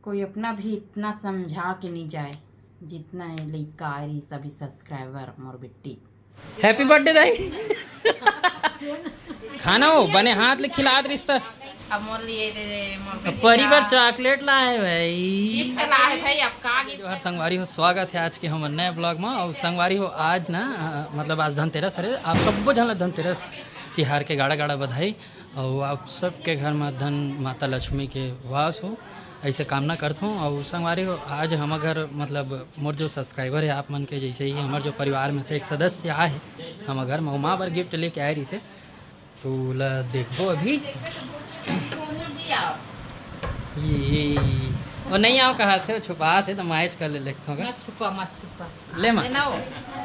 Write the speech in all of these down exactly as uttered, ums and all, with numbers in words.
कोई अपना भी इतना समझा के नहीं जाए, जितना ये लइका आ रही सभी सब्सक्राइबर मोर बिट्टी। हैप्पी बर्थडे दाई। खाना हो बने हाथ ले खिलात रिश्ता। अब मोर लिए दे दे, मोर अब बेटी परिवार का चॉकलेट लाए भाई। गिफ्ट लाए भाई, अब का गिफ्ट? जोहार संगवारी हो, स्वागत है आज के हमर नए ब्लॉग में। और संगवारी हो, आज ना, अ, मतलब आज धनतेरस हरे, आप सबो झन ला धनतेरस तिहार के गाड़ा गाड़ा बधाई। और आप सबके घर में धन माता लक्ष्मी के वास हो, ऐसे कामना करत हूँ। और संगवारी हो, आज हमर घर मतलब मोर जो सब्सक्राइबर है आप मन के, जैसे ही हमर जो परिवार में से एक सदस्य आए है हमर घर में, वो माँ बर गिफ्ट लेके आए रही से, तो ओला देखबो अभी। ये, वो नहीं आओ कहा थे, छुपा थे तो मैच कर ले लेते होगा। मत छुपा, मत छुपा। ले माँ, लेना हो।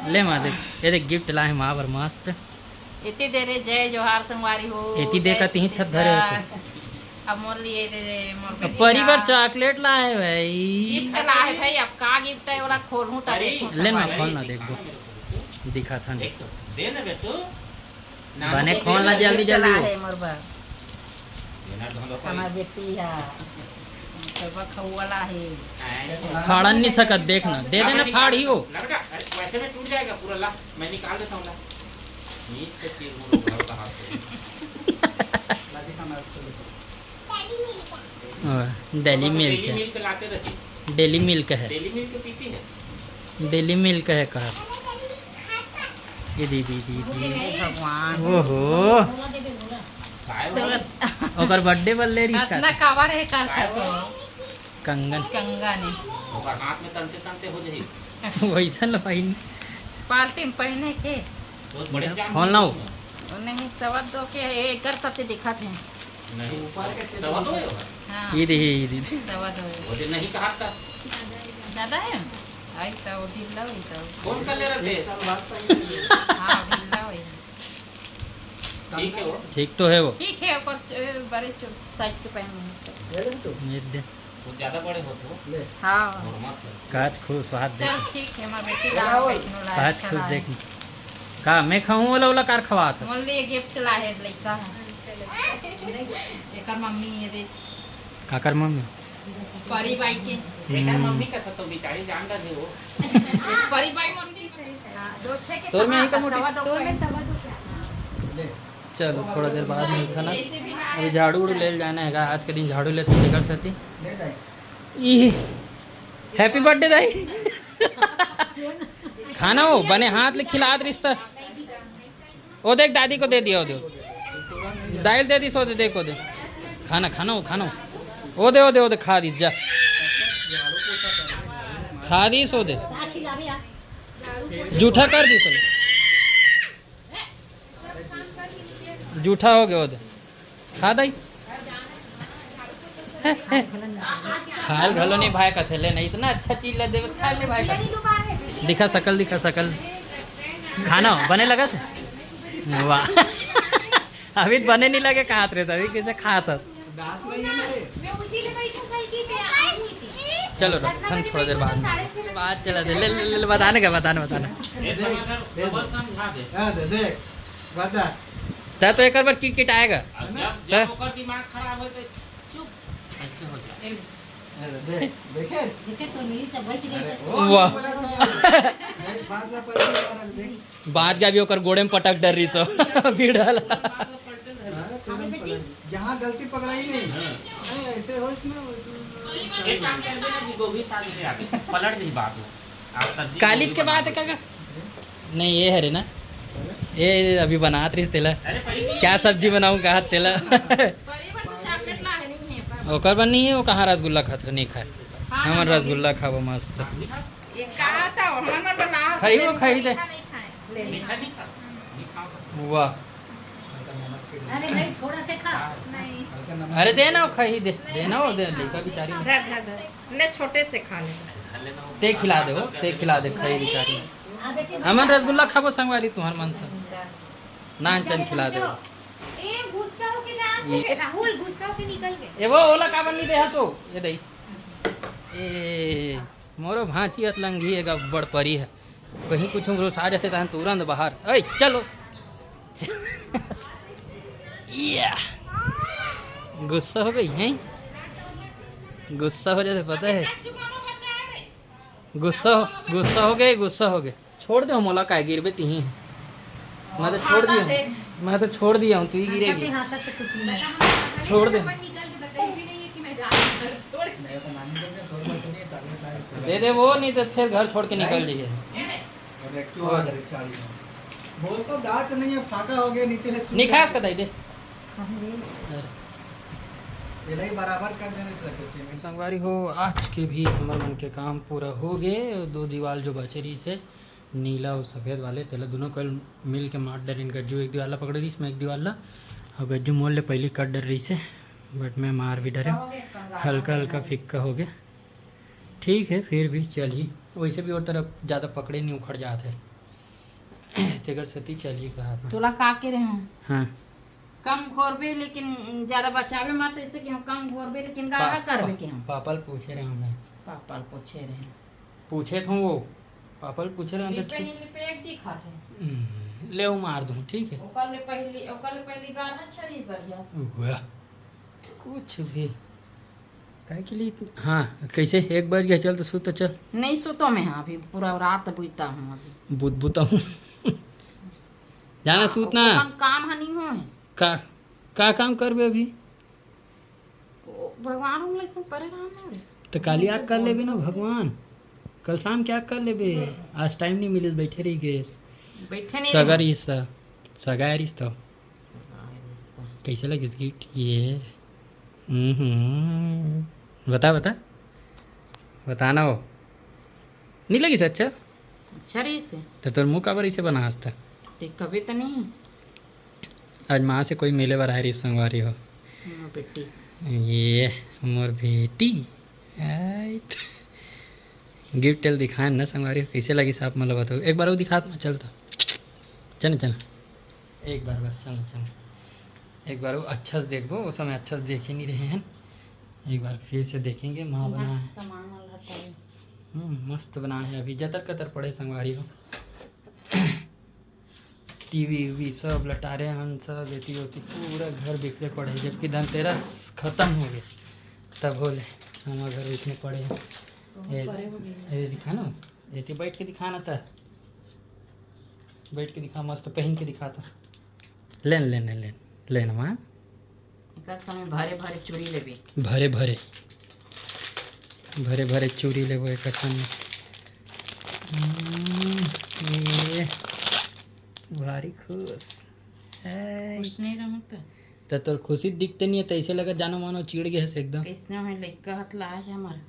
ले माँ, देख, ये देख गिफ्ट लाए हैं माँ बर मस्त। एती दे रे, जय जोहार संगवारी हो, एती दे जय का तिही छत धरे हो से। छत्तीसगढ़। अब मोर लिए दे रे, मोर अब बेटी परिवार ला। चॉकलेट लाए भाई। गिफ्ट लाए भाई, अब का गिफ्ट है, ओला खोलहूं त देखहूं ले ना, संगवारी। खोल ना, देखबो, दिखा था। देख तो, दे ना बेटू। बने खोल ना, जल्दी, गिफ्ट जल्दी। लाए मोर बर। देना तो हम लोग को हमार बेटी है, सब खौवला है। फाड़न नहीं सकत, देख ना, दे देना, फाड़ ही हो। ना बेटा, अरे, वैसे में टूट जाएगा पूरा, ला, मैं निकाल देता हूँ, ला। नीचे चीर मुड़ घर का हाथ है। Daily milk. हाँ, डेली वो तो मिल्क डेली है। मिल्क लाते रहती। डेली मिल्क है। डेली मिल्क पीती है। डेली मिल्क है कहा। ये दीदी, दीदी। हे भगवान। ओहो। काय तो वाला? ओकर बर्थडे पर ले रही अतना का? काबर है कर काय था वाला? सो? कंगन। कंगन है। ओकर हाथ में तनते तनते हो जाई। वैसन ला पहिन। पार्टी में पहने के। बहुत बड़े जान खोल ना हो। वो नहीं, सवा दो के है, एकर साथे दिखत है। नहीं, ऊपर के सवा दो है। हाँ। ये दे, ये दे। सवा दो है। वो दिन नहीं कहा था। ज्यादा है? आई तो ढीला हुई तो। फोन कर ले रहे थे। हाँ, ढीला हुई। ठीक है वो। ठीक तो है वो। ठीक है, ओकर, ए, बड़े चो-, साइज के पहन लेते। ये दे। वो ज्यादा बड़े होते हो। हाँ। और मत कर। काच खुश, हाथ दे। चल, ठीक है, हमार बेटी ला कैसनो ला, काच अच्छा खुश ला। देख। का मैं खाऊं वाला, वाला कार खवात? मोर लिए गिफ्ट ला है, लइका है। एकर मम्मी ये दे। काकर मम्मी? परी बाई के। एकर हम्म। मम्मी का तो बेचारी जान रही हो। परी बाई मम्मी। हाँ, दो छे के तोर में ही का मोटी? सवा दो तोर में पहन। सवा दो क्या? चलो, थोड़ा देर बाद में खाना। अभी झाड़ू उड़ू ले जाना है, आज के दिन झाड़ू लेते कर सकती। ई हैप्पी बर्थडे दाई। खाना हो बने हाथ ले खिलात रिश्ता। ओ देख, दादी को दे दिया, ओ दे। दाई ल दे दी, सो दे, देख, ओ दे। खाना, खाना हो, खाना हो। ओ दे, ओ दे, ओ दे, खा दी, जा। खा दी, सो दे। जूठा कर दी, सो। जूठा हो गया, ओ दे। खा दाई। खाल घलो नहीं भाई कथे ले, नहीं इतना अच्छा चीज ला देवे, खा ले भाई कथे। दिखा सकल, दिखा सकल। खाना बने लगा थे? वाह। अभी तो बने नहीं लगे, कहात रहे थे, अभी कैसे खात हस? चलो रख, हम थोड़ा देर बाद में। बात चला दे, ले, ले, ले, ले, बताने का, बताने, बताने। ये देख, डबल समझा दे। हाँ, दे, देख, बता। तै तो एक बार किट किट आएगा। अब जब, जब तै ओकर दिमाग खराब हो तो चुप, ऐसे हो जा। अरे, देख, देखे? देखे तो नहीं, तो बच गई अरे, तो। ओ, वाह। बोला तो क्या? नहीं, बात ला पलटी मारा, देख। बात का भी ओकर गोड़े में पटक डर रही सो। भिड़ल। हाँ, तुरंत पलट। जहाँ गलती पकड़ाई नहीं। हाँ। नहीं, ऐसे हो इसमें, उसमें एक काम कर देना कि गोभी साग ले आके पलट दी बात में। आप सब्जी कालिज के बात है काका? नहीं, ये हरे ना। ये अभी बनात रही तेला। अरे, परी क्या सब्जी बनाऊँ कहा तेला? परी बर तो चॉकलेट लानी है, पर ओकर बर नहीं है, वो कहाँ रसगुल्ला खात हो, नहीं खाए। खाना हमर बनी। रसगुल्ला खाबो मस्त। ये कहा था, हमर बना खाई वो, खाई दे। मीठा नहीं खाए। ले। मीठा नहीं खा, नहीं खाओ। वाह। अरे भाई, थोड़ा से खा। नहीं। अरे दे ना, वो खाई दे, दे ना, वो दे, लेकर बेचारी। रख, रख, रख। ले, छोटे से खा ले। ते खिला दे, वो, ते खिला दे, खाई बेचारी। हाँ, बेटी, हमन रसगुल्ला खाबो संगवारी, तुहर मन से। जा। नान चन खिला दे। ए, गुस्सा होके जा, ये राहुल, गुस्सा होके निकल गए। ए, वो ओला काबर नहीं दे हसो? ये दई। ए, मोरो भांची अतलंगी है, गब्बड़ परी है। कहीं कुछ घुसा जाते तहन तुरंत बाहर। ए, चलो। या। गुस्सा हो गई है। गुस्सा हो जाथे, पता हे। गुस्सा हो, गुस्सा हो गे, गुस्सा हो गे। छोड़ दे मोला, काय गिरबे तिही। मैं तो छोड़ दिया हूँ, मैं तो छोड़ दिया हूँ, तू ही गिरेगी। छोड़ दे। दे दे वो, नहीं तो फिर घर छोड़ के निकल जाइए। बोल तो दांत नहीं है, फाका हो गया, नीचे ले चुप निकास कर दे दे। अरे। ये नहीं बराबर कर देना इस लड़के से। संगवारी हो, आज के भी हमर मन के काम पूरा हो गए। दो दीवाल जो बचे रहिस हे, नीला अउ सफेद वाले, तेला दोनों कल मिल के मार डरेन। गज्जू एक दीवाल ला पकड़े रहिस, मैं एक दीवाल ला, अउ गज्जू मोर ले पहली कट डरे रहिस हे, but मैं मार भी डरे, हल्का हल्का फिक्का हो गया। ठीक है, फिर भी चलही। वैसे भी और तरफ ज़्यादा पकड़े नहीं, उखड़ जात है। तेकर सेती चलही कहा था। तोला का के रहे हूँ? हाँ। कम घोरबे, लेकिन ज्यादा बचावे मत, ऐसे कि हम कम घोरबे, लेकिन गाढ़ा पा-, करबे पा-, के हम। पापा ल पूछे रहे हूँ मैं। पापा ल पूछे रहे। पूछे थे वो, पापा ल पूछे रहे तो लिपे ठीक। नहीं लिपे एक दिखा थे। हम्म, ले वो मार दूँ, ठीक है। ओकर ले पहली, ओकर ले पहली गाढ़ा छड़ी बढ़िया। वाह, कुछ भी। काहे के लिए? हाँ, कैसे? एक बज गया, चल तो सुत तो चल। नहीं सुतो मैं, हाँ, अभी पूरा रात बुझता हूँ अभी। बुत बुता हूँ। जाना हाँ, सुत ना। अपन काम ह नहीं होए। का, का काम करबे अभी? ओ, भगवान हम लइसन परे रहना रे। तो काली आग कर लेबे ना भगवान, कल शाम के आग कर लेबे। आज टाइम नहीं मिलिस, बैठे रही गए। बैठे नहीं सगा रहो। रहिस सा, सगा रहिस तो। कैसे लगिस गिफ्ट ये? हम्म, बता, बता, बताना हो। नहीं लगिस अच्छा? अच्छा रहिस हे। तो तोर मुंह काबर ऐसे बना हंसता? ते कभी तो नहीं। आज माँ से कोई मिले बर आए रही संगवारी हो। मोर बेटी। ये मोर बेटी। आइट। गिफ्ट ल दिखाए ना संगवारी हो, कैसे लगिस आप मोला बताओ। एक बार वो दिखात मैं, चल तो। चल, चल। एक बार बस, चल, चल। एक बार वो अच्छा से देखबो, उस समय अच्छा से देखे नहीं रहे हैं। एक बार फिर से देखेंगे, माँ बना है। सामान वाला हटाओ। हम्म, मस्त बना है, अभी जतर कतर पड़े संगवारी हो। टीवी वीवी सब लटारे हन, सब एती ओती, पूरा घर बिखरे पड़े हे, जबकि धनतेरस खत्म हो गए, तब होले हमार घर बिखरे पड़े हे। ए, ए, दिखा ना, एती बैठ के दिखा ना त, बैठ के दिखा, मस्त पहन के दिखा त। लेन, लेन, लेन, लेन माँ। एकर संग भरे भरे चूड़ी लेबे। भरे भरे, भरे भरे चूड़ी लेबो एकर संग। हम्म, ये भारी खुश है। खुश नहीं रहूं त? त तोर खुशी दिखते नहीं है, त ऐसे लगत जानो मानो चिढ़ गए हस एकदम। कैसने है लइका हत ला है हमार।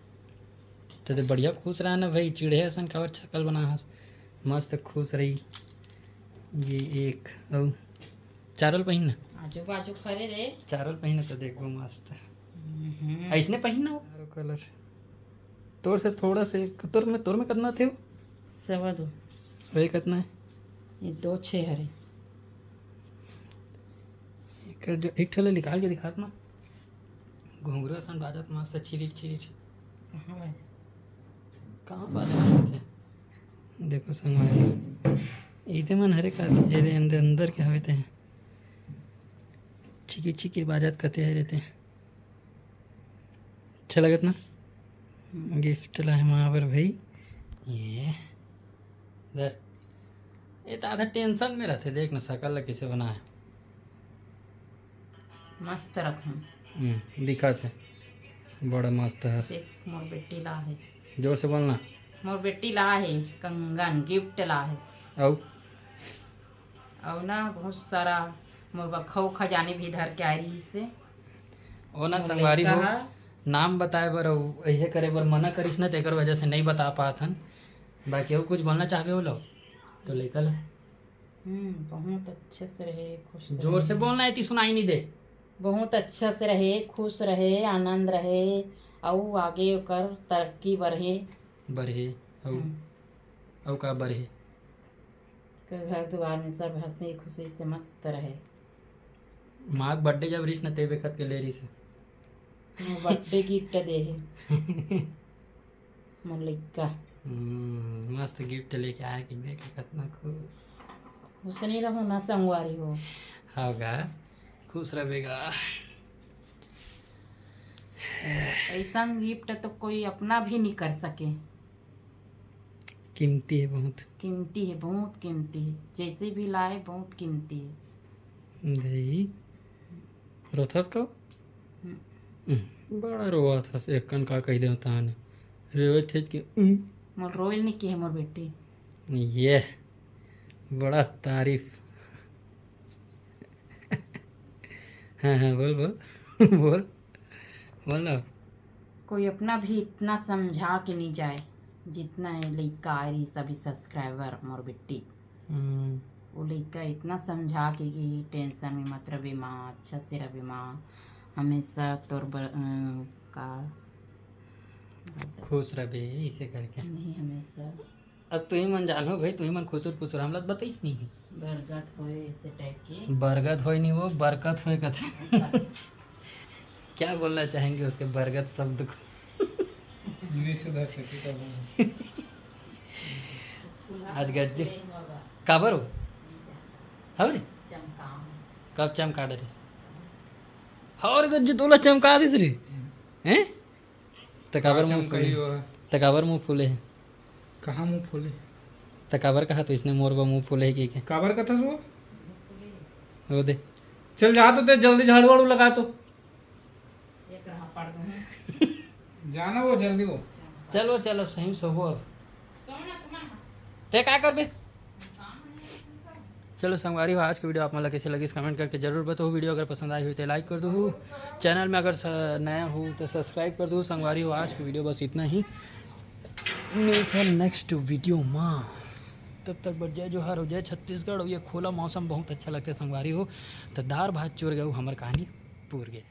त, त बढ़िया खुश रहा ना भाई, चिढ़े असन काबर शकल बना हस। मस्त खुश रही। ये एक, अउ चारों ल पहिन ना। आजू बाजू खड़े रे। चारों ल पहिन ना तो देखबो मस्त। हम्म। ऐसने पहिन ना हो। चारों कलर। तोर से थोड़ा से, तोर में, तोर में कितना थे? सवा दो। वही कितना है? ये दो छः हरे। एक जो, एक ठो ले निकाल के दिखात ना। घुंघरू असन बाजत मस्त छिरिर छिरिर। कहाँ बाजत? कहाँ बाजत थे? देखो संगवारी, इते मन हरे का, एदे अंदर, अंदर के हवे ते। छिकिर छिकिर बाजत कते हरे ते। अच्छा लगत ना? हम्म। गिफ्ट ला है माँ बर भाई। ये दे। ये तो आधा टेंशन में रहते, देख ना शकल ला कैसे बनाए। मस्त रखूं। हम्म, दिखत है। बड़ा मस्त है। देख, मोर बेटी ला है। जोर से बोलना। मोर बेटी ला है, कंगन गिफ्ट ला है। अउ? अउ ना, बहुत सारा मोर बखऊ खजाने भी धर के आए रही से। ओ ना मोर संगवारी लइका हो, हा। नाम बताए बर अउ इहे करे बर मना करिस ना, तेकर वजह से नहीं बता पात हन। बाकी अउ कुछ बोलना चाहबे ओ लो, तो लइका ला। हम्म, बहुत अच्छे से रहे, खुश जोर से रहे। बोलना, एती सुनाई नहीं दे। बहुत अच्छा से रहे, खुश रहे, आनंद रहे, अउ आगे ओकर तरक्की बढ़े। बढ़े, अउ, हम्म। अउ का बढ़े? ओकर घर दुआर में सब हंसी खुशी से मस्त रहे। माँ के बर्थडे जब रिस न, ते बेखत के ले रिस। मोर बर्थडे गिफ्ट दे हे। मोर लइका। हम्म, मस्त गिफ्ट लेके आए कि देख कितना खुश। खुश नहीं रहूं ना संगवारी हो। होगा, खुश रहेगा। ऐसन गिफ्ट तो कोई अपना भी नहीं कर सके। कीमती है बहुत। कीमती है, बहुत कीमती है। जैसे भी लाए, बहुत कीमती है। भाई, रोथस का? हम्म। हम्म, बड़ा रोवत हस, एक कन का कहि देव ताने। रोवत हे कि, हम्म। मोर रोइल नहीं किहे मोर बेटी। ये, बड़ा तारीफ। हाँ, हाँ, बोल, बोल। बोल, बोल ना। कोई अपना भी इतना समझा के नहीं जाए, जितना ये लइका आए रही सभी subscriber मोर बेटी। हम्म। वो लइका इतना समझा के कि tension में मत रहे माँ, अच्छा से रहे माँ, हमेशा तोर बर-, अ, का खुश रहे, इसे करके। नहीं, हमेशा। अब तुही मन जानो भाई, तुही मन खुसुर फुसुर, हमला तो बताइस नहीं है। बरगद होए, ऐसे type के। बरगद होए नहीं, वो बरकत होए कथे। क्या बोलना चाहेंगे उसके बरगद शब्द को? नहीं सुधर सके कब। आज गज्जे। काबर हो? हव रे? चमका। कब चमका डरे? हव रे गज्जे, तोला चमका दिस रे। हैं? त काबर मुंह फूले? त काबर मुंह फूले हे? कहाँ मुंह फूले? त काबर कहा तो इसने मोर बा मुंह फूले हे के, के? काबर कथस वो? वो दे। चल जा तो, ते जल्दी झाड़ू वाड़ू लगा तो। जाना वो जल्दी वो। चलो, चलो, सही में सोबो अब। ते का करबे? चलो संगवारी हो, आज के video आप मन ला कैसे लगिस, comment करके जरूर बताओ। Video अगर पसंद आई हुई तो like कर दो, channel में अगर स-, नया हो तो subscribe कर दो। संगवारी हो, आज के video बस इतना ही, मिलते हैं next video में। तब तक बर जय जोहार हो, जय छत्तीसगढ़। और ये खुला मौसम बहुत अच्छा लगता है संगवारी हो। तो दार भात चुर गए, हमर कहानी पूर गए।